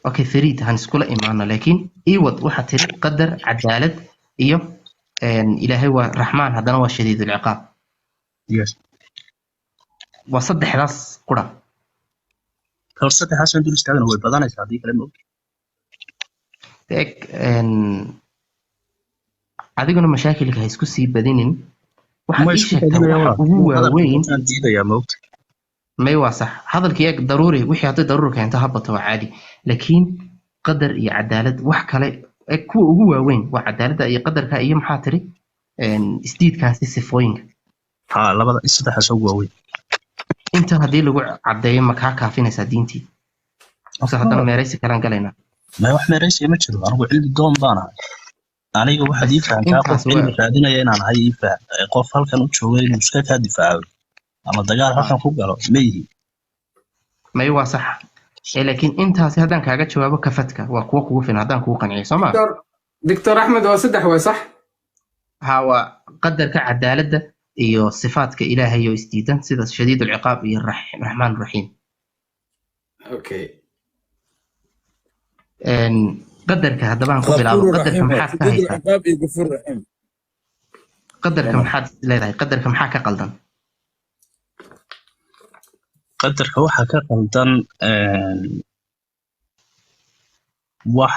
Okay Fariid, han iskula imaano, laakiin iwad waxaad tiri qadar, cadaalad iyo Ilaahay waa Raxmaan, haddana waa shadiidul ciqaab. Yes. Waa saddexdaas qura. Hor saddexdaasaan dul istaagana, way badanaysaa haddii kale, ma og. Eeg, adiguna mashaakilka ha isku sii badinin. Waxaad Ma ii isku sheegtaa badinaya waxa walaal. ugu Hadalka waaweyn. Intaan diidayaa, ma ogta? May, waa sax hadalkii. Eeg, daruuri wixii hadday daruuri keento ha bato, waa caadi, laakiin qadar iyo cadaalad, wax kale eeg, kuwa ugu waaweyn waa cadaaladda iyo qadarka iyo maxaa tiri, isdiidkaasi sifooyinka. Ha, labada, saddexdaas ugu waaweyn. Inta haddii lagu caddeeyo, ma kaa kaafinaysaa diintii mise haddana meeraysi kalaan galaynaa? Ma wax meeraysiya ma jiro. Anigu cilmi doon baan ahay. Aniga waxaad ii fahamtaa qof Intaas cilmi waa raadinaya inaan ahay. Ii faham, qof halkan u jooga inuu iska kaa difaaco ama dagaal halkan ku galo ma yihi. May, waa sax ee, laakiin intaasi haddaan kaaga jawaabo kafadka waa kuwo kugu filan haddaan kugu qanciyo, soo ma? Doctor Axmed, waa saddex, waay sax. Ha, waa qadarka, cadaaladda iyo sifaadka Ilaahay oo isdiidan, sida shadiid ulciqaab iyo Raxmaan Raxiim. Okay. Qadarka haddaba aan ku bilaabo. غفور Qadarka رحيم. maxaad ka شديد haysaa? العقاب iyo غفور رحيم. Qadarka maxaad leedahay? Qadarka maxaa ka qaldan? Qadarka waxaa ka qaldan wax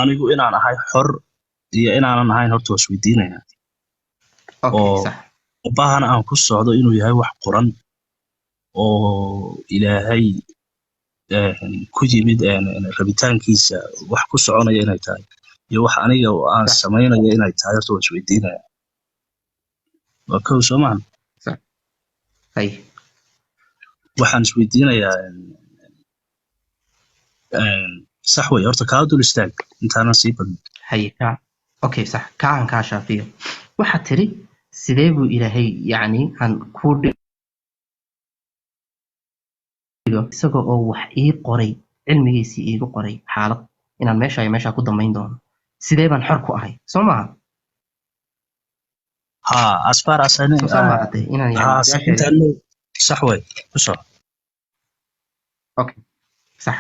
anigu inaan ahay xor iyo inaanan ahayn horta waa isweydiinaya. Oo bahana aan ku socdo inuu yahay wax qoran oo Ilaahay ku yimid rabitaankiisa, wax ku soconaya inay tahay iyo wax aniga oo aan samaynayo inay tahay, horta waa isweydiinaya. Waa kow, soo maaha? Sax, hay. Waxaan isweydiinayaa sax wey, horta kaa dul istaag intaanan sii badin. Haye, kaa okay, sax, kaa aan kaa shaafiyo. Waxaad tiri sidee buu Ilaahay, yacni aan kuu dhigo, isaga oo wax ii qoray, cilmigiisii iigu qoray xaalad inaan meesha iyo meesha ku dambayn doono, sidee baan xor ku ahay, soo maaha? Ha, as far as I know. Soo saa maaha dee inaan ha yani sax su-aasheeda intaan sax wey, ku soco. Okay, sax.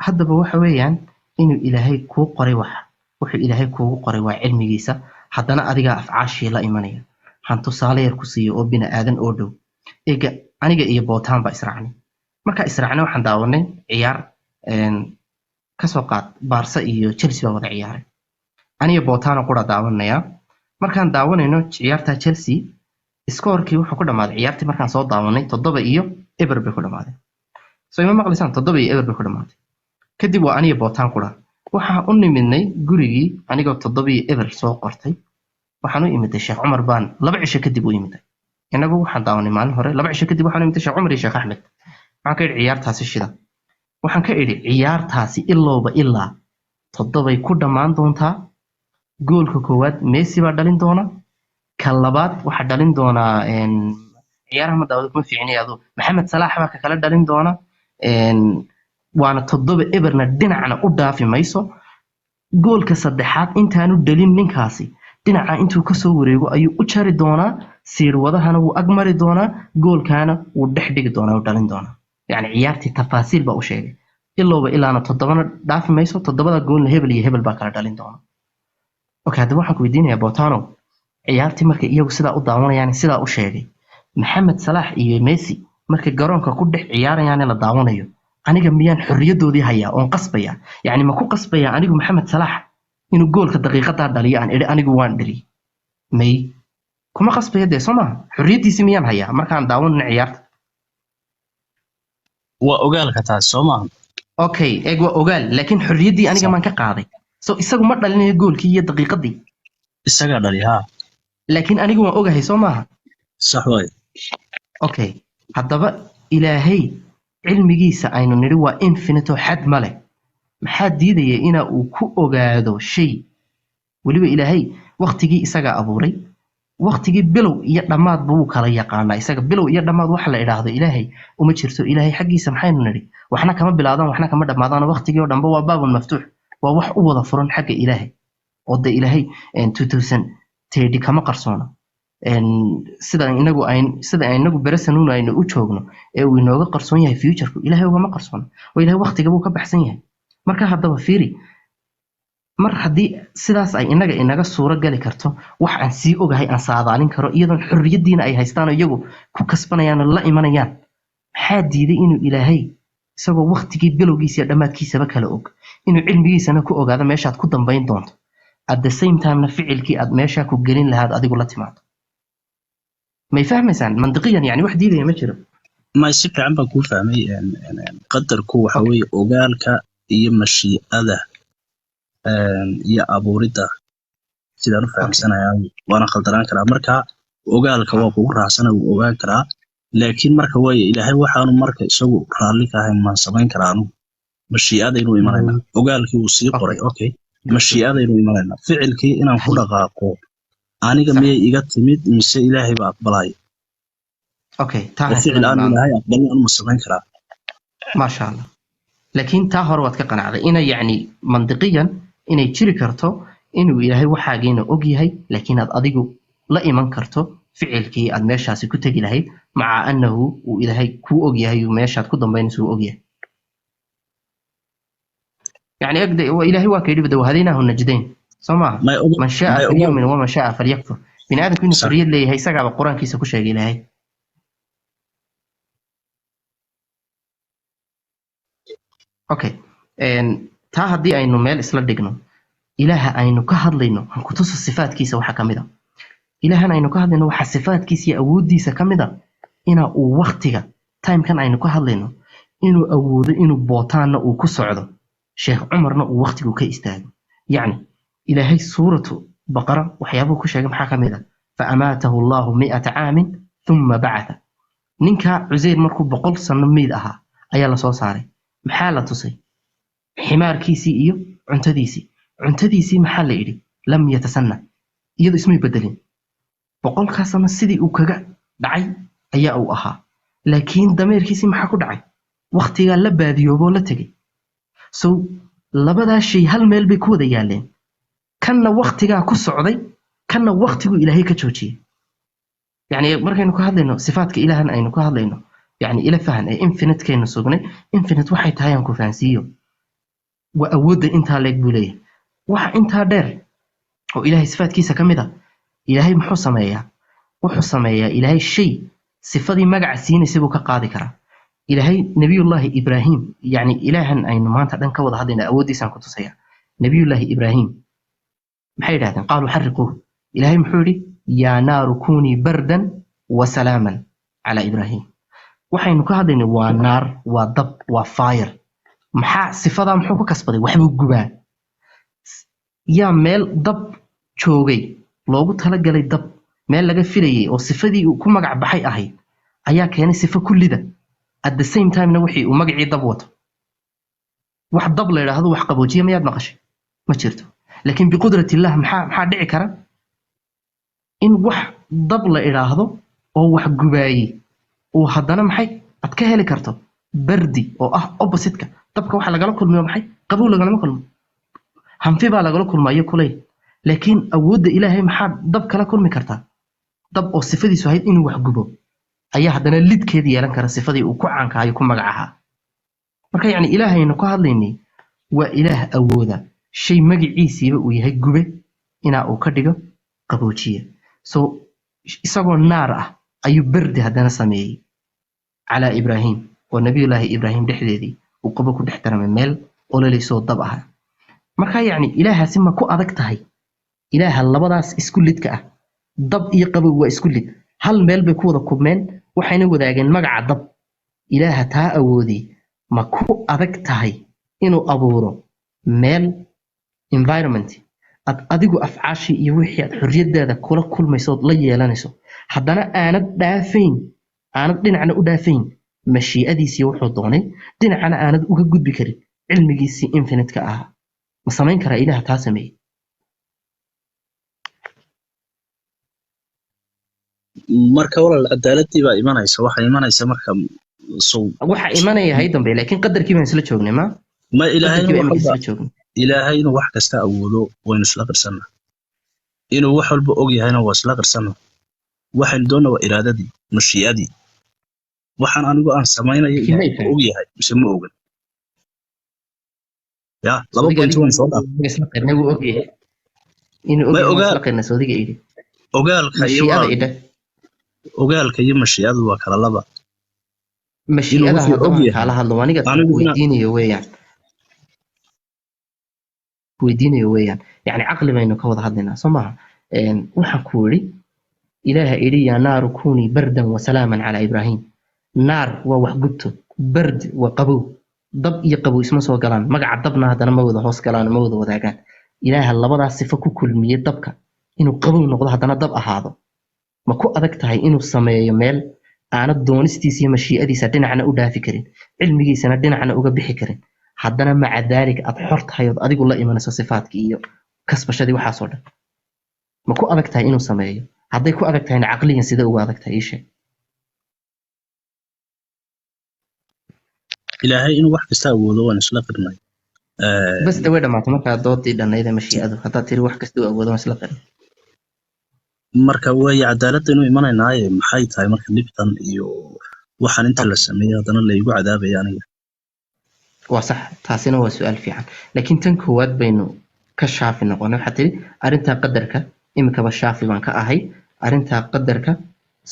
Haddaba waxa weeyaan inuu Ilaahay kuu qoray wax, wuxuu Ilaahay kuugu qoray waa cilmigiisa, haddana adigaa afcaashii la imanaya. Waxaan tusaale yar ku siiyo oo bini aadan oo dhow. Ega, aniga iyo Bootaan baa israacnay. Markaa israacnay, waxaan daawanay ciyaar, kasoo qaad Barca iyo Chelsea baa wada ciyaaray. Aniga Bootaana qura daawanayaa. Markaan daawanayno ciyaarta Chelsea, scorekii wuxuu ku dhamaaday ciyaartii markaan soo daawanay 7-0 bay ku dhamaaday. Soo ima maqlaysaan? 7-0 bay ku dhamaatay. Kadib waa aniga Bootaan qura waxaan u nimidnay gurigii. Anigoo 7-0 soo qortay waxaan u imiday Sheekh Cumar baan 2 cisho kadib u imiday. Inagu waxaan daawanay maalin hore, 2 cisho kadib waxaan u imiday Sheekh Cumar iyo Sheekh Axmed. Waxaan ka idhi ciyaartaasi shida, waxaan ka idhi ciyaartaasi ilowba ilaa 7ay ku dhammaan doontaa. Goolka koowaad Messi baa dhalin doona, ka labaad waxaa dhalin doonaa, ciyaaraha ma daawado, kuma fiicnay adu, Maxamed Salaax baa ka kala dhalin doona, waana 7-0na dhinacna u dhaafi mayso. Goolka saddexaad intaanu dhalin ninkaasi dhinaca intuu kasoo wareego ayuu u jari doonaa, siirwadahana wuu agmari doonaa, goolkaana wuu dhex dhigi doonaa, wuu dhalin doonaa. Yacni ciyaartii tafaasiil baa u sheegay, ilowba ilaana 7na dhaafi mayso, 7da goolna hebel iyo hebel baa kala dhalin doona. Okay, haddaba waxaan ku weydiinayaa Botano, ciyaartii markay iyagu sidaa u daawanayaan, sidaa u sheegay, Maxamed Salaax iyo Messi markay garoonka ku dhex ciyaarayaan la daawanayo, aniga miyaan xorriyadoodii hayaa oon qasbaya? Yacni ma ku qasbaya anigu Maxamed Salaax inuu goolka daqiiqadaa dhaliyo? Aan idhi anigu waan dhaliy, may kuma qasbaya dee, soo maaha? Xorriyaddiisii miyaan hayaa markaan daawanayno ciyaarta? Waa ogaalka taas, soo maaha? Okay, eeg, waa ogaal, laakiin xorriyaddii aniga maan ka qaaday? So isagu ma dhalinayo goolkii iyo daqiiqadii? Isagaa dhali, haa. Laakiin anigu waan ogahay, soo maaha? Sax waay. Okay, haddaba Ilaahay cilmigiisa aynu nidhi waa infinite oo xad ma leh, maxaa diidaya ina uu ku ogaado shay weliba? Ilaahay waktigii isagaa abuuray, waktigii bilow iyo dhammaadba wuu kala yaqaanaa. Isaga bilow iyo dhammaad waxa la idhaahdo Ilaahay uma jirto. Ilaahay xaggiisa maxaynu nidhi? Waxna kama bilaadaan, waxna kama dhammaadaan. Waktigii oo dhanba waa baabun maftuux, waa wax u wada furan xagga Ilaahay, oo dee Ilaahay 2030 kama qarsoona. Sida inagu ayn sida inagu beresanuun aynu u joogno ee uu inooga qarsoon yahay futureku, Ilaahay ugama qarsoon oo Ilaahay waqtiga buu ka baxsan yahay. Marka haddaba fiiri, mar haddii sidaas ay inaga inaga suuro gali karto, wax aan sii ogahay aan saadaalin karo, iyadoon xorriyaddiina ay haystaan oo iyagu ku kasbanayaan oo la imanayaan, maxaa diiday inuu Ilaahay isagoo waqtigii bilowgiisa iyo dhammaadkiisaba kala og inuu cilmigiisana ku ogaado meeshaad ku dambayn doonto, at the same timena ficilkii aad meeshaa ku gelin lahaad adigu la timaado? May fahmaysaan mandiqiyan? Yani wax diidaya ma jiro. May, si fiican baan kuu fahmay. Qadarku waxa weeye ogaalka iyo mashiicada iyo abuuridda, sidaan u fahamsanayaa, waana khaldanaan karaa. Marka ogaalka waa kugu raacsana, wuu ogaan karaa, laakiin marka waaye Ilaahay waxaanu marka isagu raalli ka ahayn maan samayn karaa anugu? Mashiicadaynu imanaynaa. Ogaalkii wuu sii qoray, okay, mashiicadaynu imanaynaa. Ficilkii inaan ku dhaqaaqo aniga miyay iga timid mise Ilaahay baa aqbalaya? Okay, taa oo ficil aanu Ilaahay aqbalin anu ma samayn karaa? Maasha Allah. Laakiin taa hore waad ka qanacday ina yacni mandiqiyan inay jiri karto inuu Ilaahay waxaagiina og yahay, laakiin aad adigu la iman karto ficilkii aad meeshaasi ku tegi lahayd, maca annahu uu Ilaahay kuu og yahay uu meeshaad ku dambaynayso uu og yahay. Yani egde Ilaahay waa ka yidhi bada wahadaynaahu najdayn, soo maaha? Man shaa falyumin waman shaa falyakfur. Bini aadamku inuu xorriyad leeyahay isagaaba Qur-aankiisa ku sheegay Ilaahay. Okay, taa haddii aynu meel isla dhigno, Ilaaha aynu ka hadlayno aan ku tuso sifaadkiisa. Waxaa ka mid a Ilaahan aynu ka hadlayno, waxaa sifaadkiisa iyo awooddiisa ka mid a ina uu waktiga timekan aynu ka hadlayno inuu awoodo inuu bootaanna uu ku socdo, Sheekh Cumarna uu waktigu ka istaago. Yacni Ilaahay Suuratu Baqara waxyaabuhu ku sheegay maxaa ka mid a? Fa amaatahu Allahu 100 caamin thumma bacatha. Ninka Cuseyr markuu 100 sano meyd ahaa ayaa lasoo saaray. Maxaa la tusay? Ximaarkiisii iyo cuntadiisii. Cuntadiisii maxaa la yidhi? Lam yatasanna, iyadu ismay bedelin. 100-kaa sano sidii uu kaga dhacay ayaa uu ahaa. Laakiin dameerkiisii maxaa ku dhacay? Waktigaa la baadiyooboo la tegay. So labadaa shay hal meel bay ku wada yaaleen. Kanna waktigaa ku socday, kanna waktiguu Ilaahay ka joojiyey. Yani markaynu ka hadlayno sifaadka Ilaahan aynu ka hadlayno, yani ila fahan ee infinite-kaynu sugnay, infinite waxay tahay aan ku fahansiiyo. Waa awoodda intaa leeg buu leeyahay. Waxa intaa dheer oo Ilaahay sifaadkiisa ka mid ah, Ilaahay muxuu sameeyaa? Wuxuu sameeyaa Ilaahay shay sifadii magaca siinaysa buu ka qaadi karaa. Ilaahay Nabiyullaahi Ibraahim, yani Ilaahan aynu maanta dhan ka wada hadlayna awooddiisaan ku tusaya. Nabiyullaahi Ibraahim maxay yidhahdeen? Qaaluu xarriquuh. Ilaahay muxuu yidhi? Yaa naaru kunii bardan wa salaaman calaa Ibraahim. Waxaynu ka hadlaynay waa naar, waa dab, waa fire. Maxaa sifadaa muxuu ku kasbaday? Waxbuu gubaa. Yaa meel dab joogay loogu talagalay, dab meel laga filayay oo sifadii uu ku magac baxay ahayd ayaa keenay sifo kullida, at the same timena wixii uu magacii dab wato. Wax dab la yidhaahdo wax qaboojiya mayaad maqashay? Ma jirto. Laakiin biqudrati illah maxaa dhici kara? In wax dab la idhaahdo oo wax gubaayey uu haddana maxay aad ka heli karto? Bardi oo ah opposite-ka dabka. Waxa lagala kulmiyo maxay? Qabow lagalama kulmo, hanfi baa lagala kulmayo, kulayl. Laakiin awoodda Ilaahay maxaa dab kala kulmi kartaa? Dab oo sifadiisu ahayd inuu wax gubo ayaa haddana lidkeeda yeelan kara sifadii uu ku caankaayo, ku magac ahaa. Marka yacni Ilaahaynu ka hadlaynay waa Ilaah awooda shay magaciisiiba uu yahay gube inaa uu ka dhigo qaboojiye. So isagoo naar ah ayuu berdi haddana sameeyey calaa Ibraahim, oo Nabiyullaahi Ibraahim dhexdeedii uu qabo ku dhex daramay meel ololaysoo dab ah. Marka yacni Ilaahaasi ma ku adag tahay? Ilaaha labadaas isku lidka ah, dab iyo qabow waa isku lid, hal meel bay ku wada kubmeen, waxayna wadaageen magaca dab. Ilaaha taa awoodey ma ku adag tahay inuu abuuro meel, environment aad adigu afcaashii iyo wixii aad xorriyadaada kula kulmayso ood la yeelanayso, haddana aanad dhaafayn, aanad dhinacna u dhaafayn mashii'adiisii wuxuu doonay, dhinacana aanad uga gudbi karin cilmigiisii infinite-ka ahaa? Ma samayn karaa Ilaaha taa sameeyey? Marka walaal, cadaaladii baa imanaysa, waxaa imanaysa marka sow Waxa imanaya hay dambe, laakiin qadarkii baan isla joognay ma ma Ilaahay qadarkii baa inuu iminka wax isla walba joognay. Ilaahay inuu wax kasta awoodo waynu isla qirsanna, inuu wax walba og yahayna waa isla qirsanna. Waxaynu doonnaa waa iraadadii, mashii'adii. Waxaan anigu aan samaynayo Laakiin ma Ilaahay ma ifahmin. og yahay mise ma ogan? Ya laba Sacuudiga point adiga waan soo dhaaf. Isla qirnay wuu ogyahay inuu May ogyahay waan ogaal isla qirnay. Sacuudiga idhi ogaalka iyo mashii'ada walaal idhe. Ogaalka iyo mashii'adu waa kala laba. Inuu Mashii'ada wuxuu hadda og waan yahay kaala hadlo, aniga tan anigu ku inaan weydiinayo weeyaan, ku weydiinayo weeyaan, yacni caqli baynu ka wada hadlaynaa, soo maaha? Waxaan ku idhi, Ilaaha idhi: "Yaa naaru kunii bardan wasalaaman calaa Ibraahim." Naar waa wax gubto, bard waa qabow. Dab iyo qabow isma soo galaan. Magaca dabna haddana ma wada hoos galaan, ma wada wadaagaan. Ilaaha labadaas sifo ku kulmiyey, dabka inuu qabow noqdo haddana dab ahaado, ma ku adag tahay inuu sameeyo meel aanad doonistiisa iyo mashii'adiisa dhinacna u dhaafi karin, cilmigiisana dhinacna uga bixi karin, haddana maca daalika aad xor tahay ood adigu la imanayso sifaadkii iyo kasbashadii, waxaasoo dhan? Ma ku adag tahay inuu sameeyo? Hadday ku adag tahayna, caqliyan sidee uga adag tahay? Ii sheeg. Ilaahay inuu wax kasta awoodo waan isla qirnay. Bas de, way dhamaatay markaa doodii dhannayd ee mashii'adu, haddaad tiri wax kasta uu awoodo waan isla qirin. Marka way cadaaladda inuu imanaynaaye, maxay tahay marka dhibtan iyo waxaan inta la sameeyey haddana la igu cadaabaya aniga? Waa sax, taasina waa su-aal fiican, laakiin tan koowaad baynu ka shaafi noqonay. Waxaad tiri arrintaa qadarka imikaba shaafi baan ka ahay. Arrintaa qadarka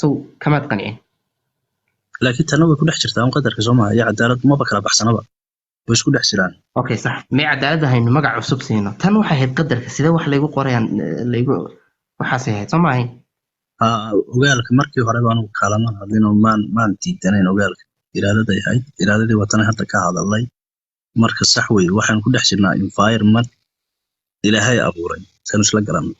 sow kamaad qancin? Laakiin tanna way ku dhex jirtaa un qadarka, soo maha? Iyo cadaalad maba kala baxsanaba, way isku dhex jiraan. Okay, sax. May cadaaladda haynu magac cusub siino. Tan waxay ahayd qadarka sidee wax laygu qorayaan, laygu waxaasay ahayd, soo ma ahayn? Haa, ogaalka markii horeba anigu kaalaman hadlin oo maan diidanayn ogaalka. Iraadaday ahayd, iraadadii watana hadda ka hadalnay. Marka sax weeye, waxaan ku dhex jirnaa environment Ilaahay abuuray, saynu isla garanno.